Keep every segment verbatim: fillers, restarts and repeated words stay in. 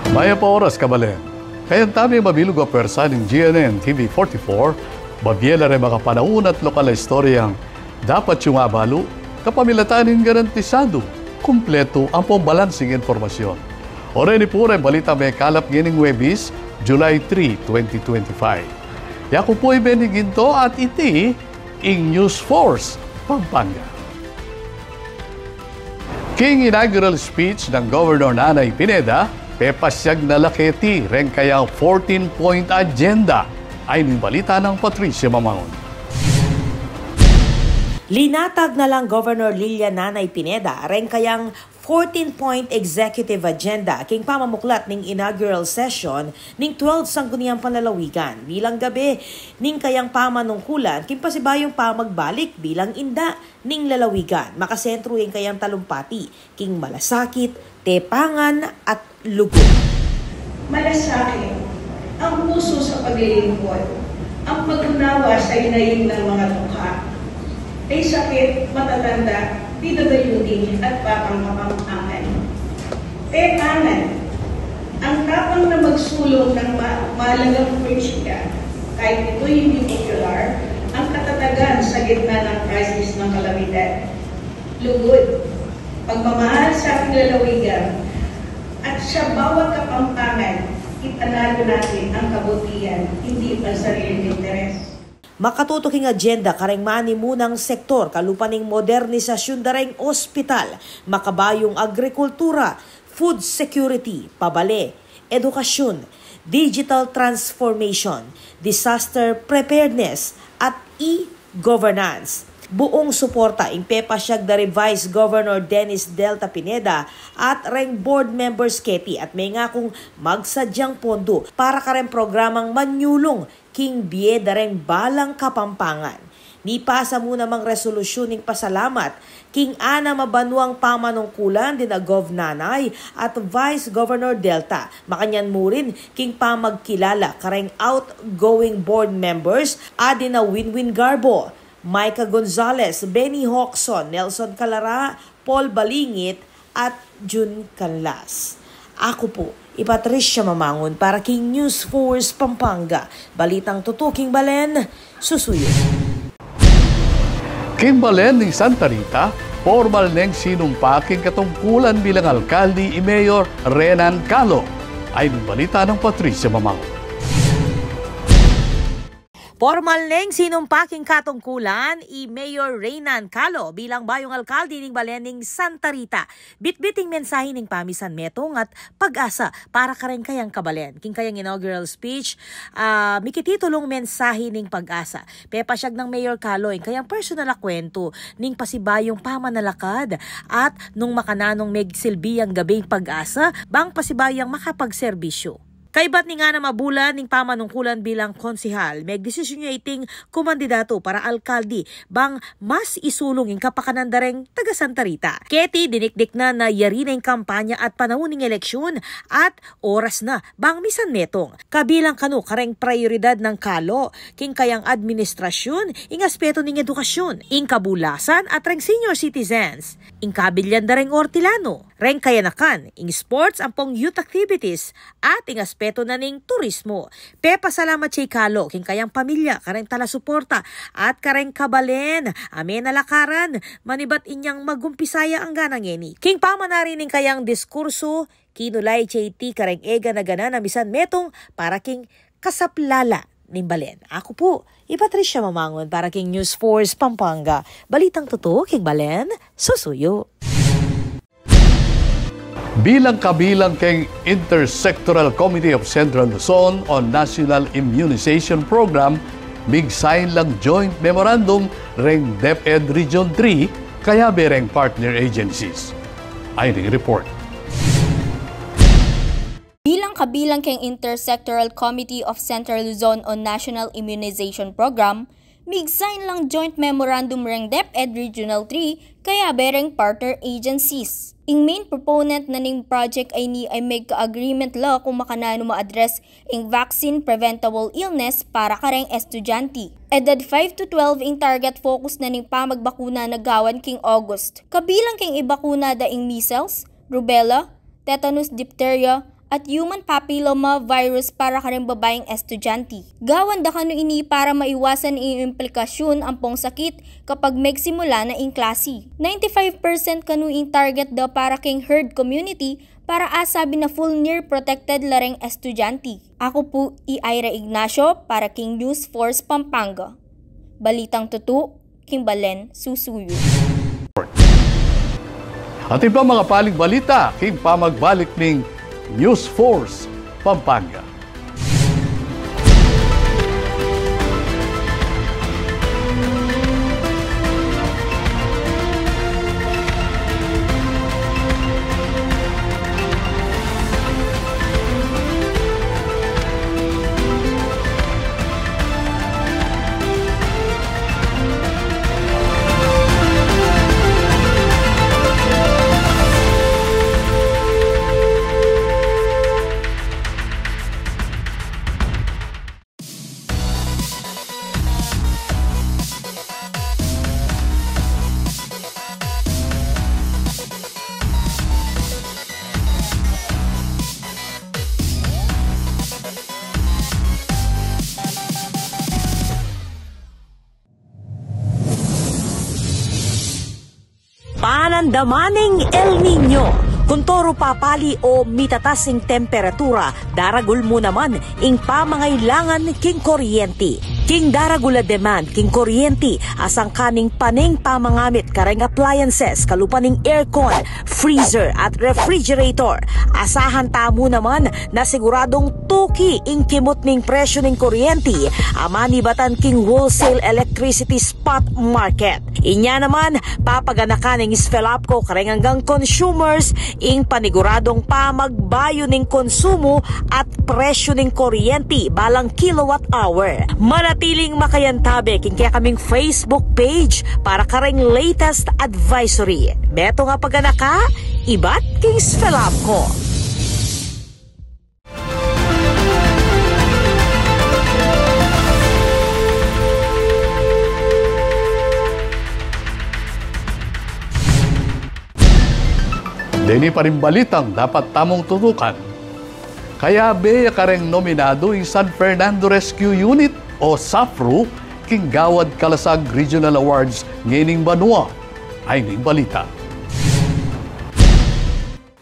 Mayap a oras, kabalen. Kayang tame mabilug a pwersa ning G N N T V forty-four, babie la reng makapanaun at lokal a istoryang dapat yung abalu, kapamilatan ning garantisadu, kumpletu ampong balansing impormasyon. O reni pu reng balitang mekalap ngening Huwebes, July three, twenty twenty-five. Yaku pu i Benny Ginto at iti ing News Force Pampanga. King inaugural speech nang Governor Nanay Pineda, pepasyag na la keti reng kayang fourteen-point agenda. Ayni ing balita nang Patricia Mamangun. Linatag na lang Governor Lilian Nanay Pineda reng kayang fourteen-point executive agenda king pamamuklat ning inaugural session ning twelfth Sangguniang Panlalawigan bilang gabe ning kayang pamanungkulan king pasibayung pamagbalik bilang inda ning lalawigan. Makasentru ing kayang talumpati king malasakit, tepangan at lugud. Malasakit ang puso sa paglilingkod, ang pag-unawa sa inayin ng mga dukha. May sakit, matatanda, P W D, at batang Kapampangan. Tepangan, ang tapang na magsulong ng ma- mahalagang prinsipe, kahit ito'y hindi popular, ang katatagan sa gitna ng krisis ng kalamidad. Lugud, pagmamahal sa ating lalawigan, at sa bawat Kapampangan, ipanalo natin ang kabutihan, hindi pansariling interes. Makatutu king agenda kareng manimunang sektor kalupa ning modernisasyun da reng ospital, makabayung agrikultura, food security, pabale, edukasyun, digital transformation, disaster preparedness, at e-governance. Buung suporta ing pepasyag da ri Vice Governor Dennis Delta Pineda at reng board members keti at mengakung magsadyang pondu para kareng programang manyulung king bie da reng balang Kapampangan. Mipasa mu namang resolusyun ning pasalamat king anam a banuang pamanungkulan dina Gov Nanay at Vice Governor Delta. Makanyan mu rin king pamagkilala kareng outgoing board members a dina Winwin Garbo, Micah Gonzalez, Benny Hocson, Nelson Calara, Paul Balingit, at Jun Canlas. Aku pu i Patricia Mamangun para king News Force Pampanga. Balitang tutu king balen, susuyu. King balen ning Santa Rita, pormal neng sinumpa king katungkulan bilang alkalde i Mayor Renan Calo. Ayni ing balita nang Patricia Mamangun. Pormal neng sinumpa king katungkulan i Mayor Renan Calo bilang bayung alkalde ning balen ning Santa Rita. Bitbit ing mensahe ning pamisan metung at pag-asa para kareng kayang kabalen. King kayang inaugural speech, ah, mikititulung mensahe ning pag-asa. Pepasyag nang Mayor Calo ing kayang personal a kwentu ning pasibayung pamanalakad at nung makananung megsilbi yang gabing pag-asa bang pasibayung makapagserbisyu. Kaybat ning anam a bulan ning pamanungkulan bilang konsehal, megdesisyun ya iting kumandidatu para alkalde bang mas isulung ing kapakanan da reng taga Santa Rita. Keti dinikdik na na yari na ing kampanya at panaun ning eleksyun at oras na bang misan metung. Kabilang kanu kareng prayoridad nang Calo king kayang administrasyun ing aspetu ning edukasyun, ing kabulasan at reng senior citizens, ing kabilyan da reng ortilanu, reng kayanakan, ing sports ampong youth activities, at ing aspetu na ning turismo. Pepasalamat ya i Calo king kayang pamilya, kareng talasuporta, at kareng kabalen a menalakaran manibat inyang magumpisa ya angga na ngeni. King pamanari ning kayang diskursu, kinulay ya iti kareng egana-gana na misan metung para king kasaplalan ning balen. Aku pu i Patricia Mamangun para king News Force Pampanga. Balitang tutu king balen, susuyu. Bilang kabilang keng Intersectoral Committee of Central Luzon on National Immunization Program, mig-sign lang joint memorandum reng DepEd Region three kayabe reng partner agencies. Ayni ing report. Bilang kabilang keng Intersectoral Committee of Central Luzon on National Immunization Program, mig-sign lang joint memorandum reng DepEd Regional three kayabe reng partner agencies. Ing main proponent na ning project a ini ay megka-agreement la kung makananu ma-address ing vaccine preventable illness para kareng estudyante. Edad five to twelve ing target focus na ning pamagbakuna na gawan king August. Kabilang keng ibakuna da ing measles, rubella, tetanus, diphtheria, at human papilloma virus para kareng babaing estudyante. Gawan da kanu ini para maiwasan ing implikasyun ampong sakit kapag megsimula na ing klasi. Ninety-five percent kanu ing target da para king herd community para asabi na full near protected la reng estudyante. Aku pu i Ira Ignacio para king News Force Pampanga. Balitang tutu, king balen susuyu. Atin pang makapaling balita king pamagbalik ning News Force Pampanga. Panandaman ning El Niño. Kuntoru papali o mitatas ing temperatura, daragul mu naman ing pamangailangan king kuryenti. King daragul a demand king kuryenti, asangkan ning pane ing pamangamit kareng appliances, kalupa ning aircon, freezer at refrigerator. Asahan tamu naman na siguradung tuki ing kimut ning presyu ning kuryenti a manibatan king wholesale electricity spot market. Inya naman, papaganakan ning SFELAPCO kareng anggang consumers ing paniguradung pamagbayu ning konsumu at presyu ning kuryenti balang kilowatt hour. Manatiling makayantabe king kekaming Facebook page para kareng latest advisory. Metung a paganaka ibat king SFELAPCO. Deni pa ring balitang dapat tamung tutukan. Kayabe ya kareng nominadu ing San Fernando Rescue Unit o SAFRU king Gawad Kalasag Regional Awards ngening banua. Ay ning balita.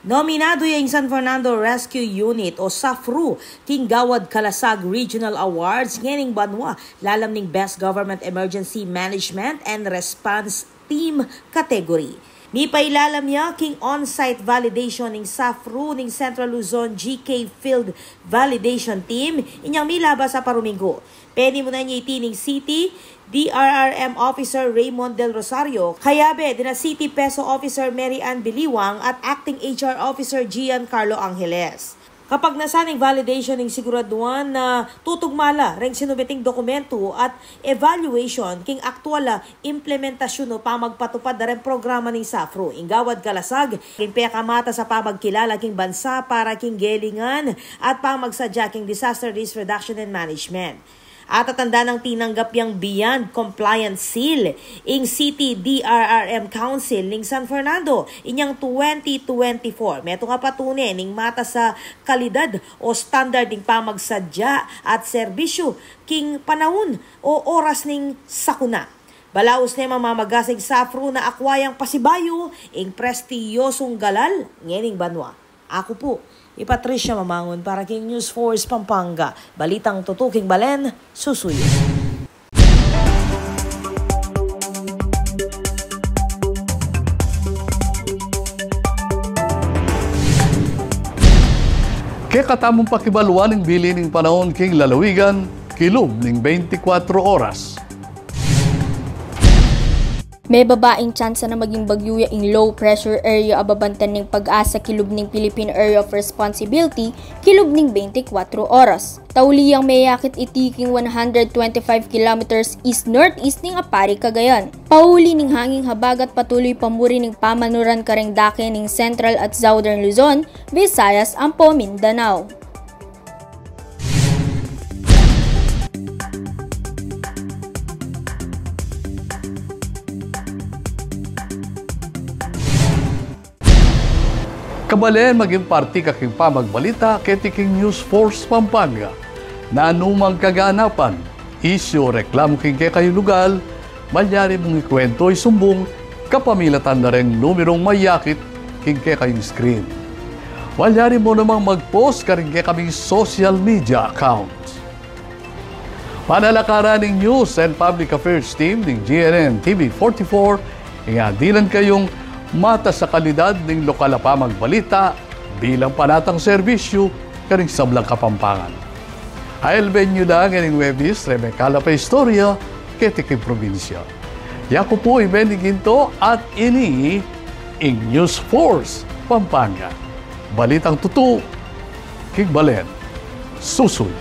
Nominadu ya ing San Fernando Rescue Unit o SAFRU king Gawad Kalasag Regional Awards ngening banua, lalam ning Best Government Emergency Management and Response Team category. Mipailalam ya king on-site validation ning SAFRU ning Central Luzon G K Field Validation Team, inyang milabas a paruminggu. Penimunan ya iti ning City D R R M Officer Raymond Del Rosario, kayabe dina City PESO Officer Mary Ann Biliwang at Acting H R Officer Gian Carlo Angeles. Kapagnasan ning validation ing siguraduan na tutugma la reng sinumiting dokumentu at evaluation king aktual a implementasyun o pamagpatupad da reng programa ning SAFRU ing Gawad Kalasag king pekamatas a pamagkilala king bansa para king gelingan at pamagsadya king disaster risk reduction and management. At atandanan tinanggap yang Beyond Compliance Seal ing City D R R M Council ning San Fernando inyang twenty twenty-four. Metung a patune ning matas a kalidad o standard ning pamagsadya at serbisyu king panaun o oras ning sakuna. Balaus ne mamamagas ing SAFRU na akua yang pasibayu ing prestiyosung galal ngening banua. Aku pu i Patricia Mamangun para king News Force Pampanga. Balitang tutuking balen susuyu. Kekatamung pakibaluan ing bili ning panaun king lalawigan, kilub ning beintikwatro oras. Mebaba ing tsansa na maging bagyu ya ing low pressure area a babantan ning PAGASA kilub ning Philippine Area of Responsibility kilub ning beintikwatro oras. Tauli yang meyakit iti king one hundred twenty-five kilometers east-northeast ning Aparri, Cagayan. Pauli ning hanging habagat patuloy pamuri ning pamanuran kareng dake ning Central at Southern Luzon, Visayas ampo Mindanao. Balen maging parti ka king pamagbalita keti king News Force Pampanga. Nanu mang kaganapan, isyu o reklamu king kekayung lugal, malyari mung ikuwentu o isumbung kapamilatan da reng numerung mayakit king kekayung screen. Malyari mu namang mag-post karing kekaming social media accounts. Panalakaran ning News and Public Affairs Team ning G N N T V forty-four, ing adilan kayung matas a kalidad ning lokal a pamagbalita bilang panatang serbisyu karing sablang Kapampangan. Ailben yu la ngening Webis, reng mekalapan a istorya keti king probinsya. Yaku pu i Benny Ginto at ini ing News Force Pampanga. Balitang tutu king balen. Susuyu.